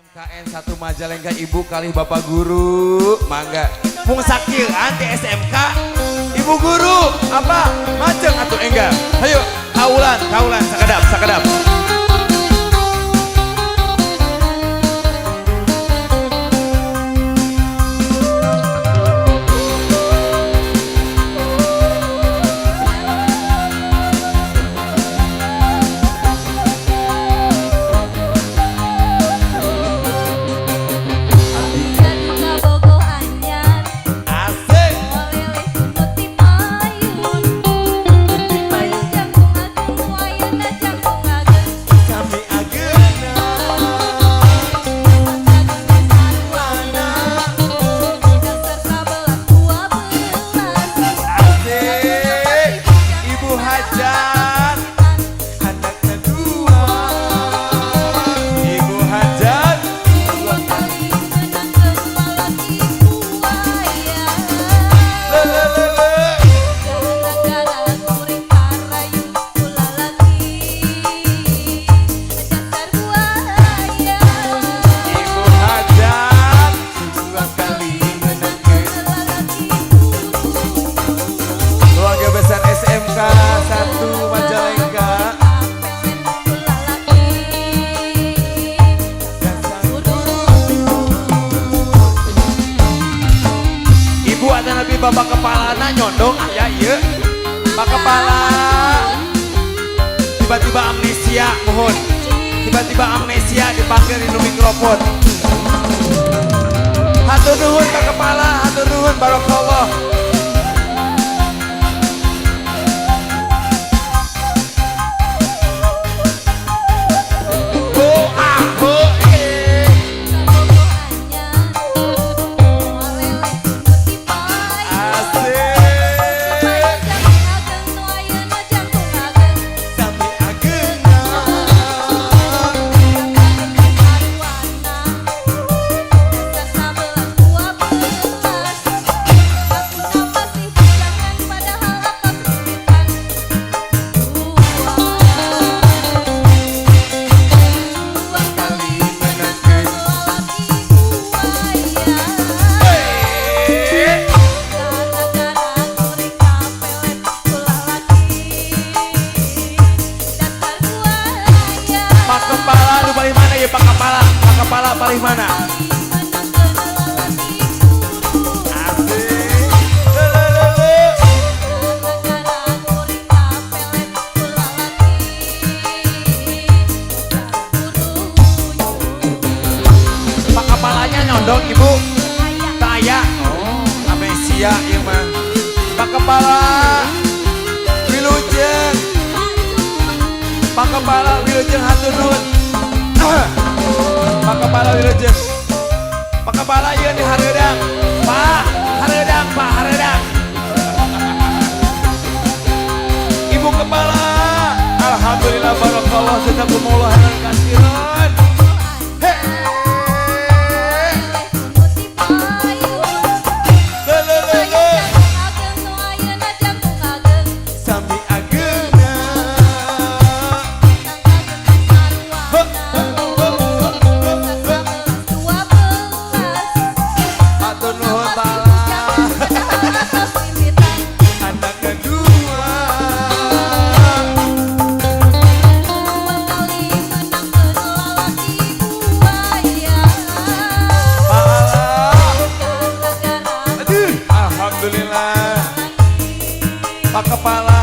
SMKN 1 Majalengka ibu kali bapak guru mangga mung sakieuan di SMK ibu guru apa majeng atuh enggal hayu kaulan kaulan sakedap sakedap. Bapak kepalana nyondong aya ieu. Pak kepala tiba-tiba amnesia mohon. Tiba-tiba amnesia dipanggil di mikrofon. Hatur nuhun Pak kepala, hatur nuhun barokallah. Paling mana? Asik. Le. Pak kepalanya nyondong ibu. Taya. Oh, amnesia ieu mah. Pak kepala wilujeng. Pak kepala wilujeng hatur nuhun. Pak kepala wilujeng. Pak kepala ieu di hareudang. Pak, hareudang, Pak, hareudang. Ibu kepala, alhamdulillah barakallah jazakumullah khairan katsiran. Alhamdulillah. Pak kepala